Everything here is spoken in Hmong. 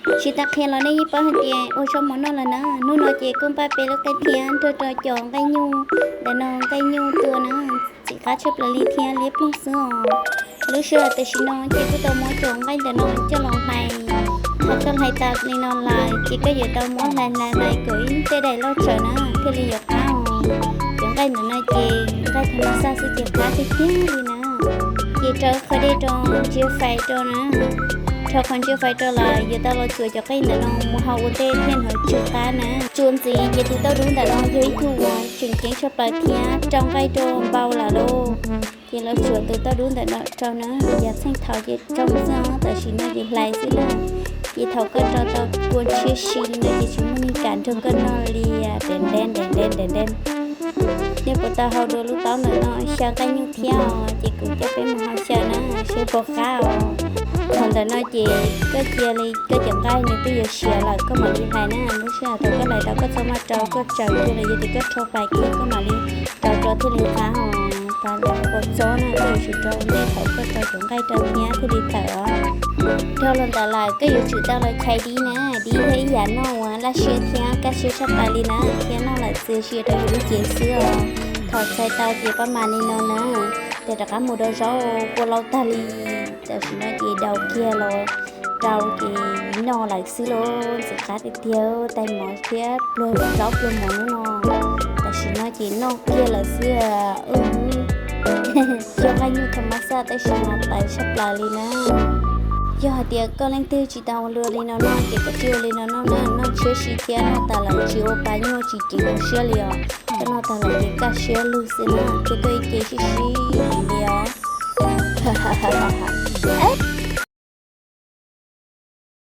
Tsis tas qhia los nej yeej paub hais tias ua zaub mov noj lawm na. Hnub no ces kuj npaj peb lub qe thiab nrog rau cov nqaij nyuj ntawm no, nqaij nyuj tua na, ntxim qab tshaj plaws li thiab liab ploog xwb os. Lub sij hawm tam sim no ces kuj tau muab cov nqaij ntawm no coj los hlais. Thaum koj hlais tas li no lawm ces koj yuav tau muab hlais hlais hlais kom ib tej daim loj tsawv na thiaj li yuav qab os. Cov nqaij ntawm no ces nqaij thav mas xaj xwb ces qab tiag tiag li na. Ces rau qhov dej rau, ntsia fais rau na. Rau qhov ntsia fais rau lawm yuav tau los tsuam cov nqaij ntawm no mus hau ua ntej thiaj hnov tsw qab na. Tsuas ntxiv ces tus tauj dub ntawm no yog ib tug uas tseem ceeb tshaj plaws thiab rau nqaij rau npau lawm lauj. Ces los tsuam tus tauj dub ntawm no rau na, yog txheej thaum ces rau xwb os, tam sim no ces hlais xwb na. Ces thaum koj rau tau kua ntshiab si li no ces tsis muaj neeg kam nrog koj noj li, ntev ntev ntev ntev ntev ntev. Nej puas tau hau dua lub taub ntawm no xyaw nqaij nyuj thiab os? Ces kuv coj peb mus hau xyaw na, seb puas qab os. Thaum ntawm no ces koj cia li koj cov nqaij nws twb yuav siav lawm koj mam li hlais na. Lub sij hawm thaum koj hlais tau koj txoj maj rau koj tsaws kiag los yog tias koj rho fais kiag koj mam li rau rau thiaj li qab os. Fais los ua txob na, koj yuav tsum rau ntej thaum koj rau cov nqaij rau thiab thiaj li tawm os. Rau los ntawm lawm koj yuav tsum tau los chais dib na, dib yog ib yam noj uas laj siab thiab kaj siab tshaj plaws li na, thiab noj lawm txias sia rau yus lub cev xwb os. Thaum txhais tau ces pab mas li no na, ces rov qab mus rau zaub kua lauj tag li. Tam sim no ces daus kiag los rau ces noj lawm xwb lauj, ntxim qab tiag tiag, tais mov thiab pluag zaub pluag mov hnub no. Tam sim no ces noj kiag lawm xwb. Yog nqaij nyuj thav mas xaj tab sis mas tawv tshaj plaws li na. Yog hais tias koj leej twg tsis tau ua luag li no noj ces koj tsis ua li no noj na, noj ntshiab si thiab noj tas lawm tsis ua pa nyuaj tsis ceev hauv siab li os. Koj noj tas lawm ces kaj siab lug xwb na, thiab koj ib ce sib sib heev li os.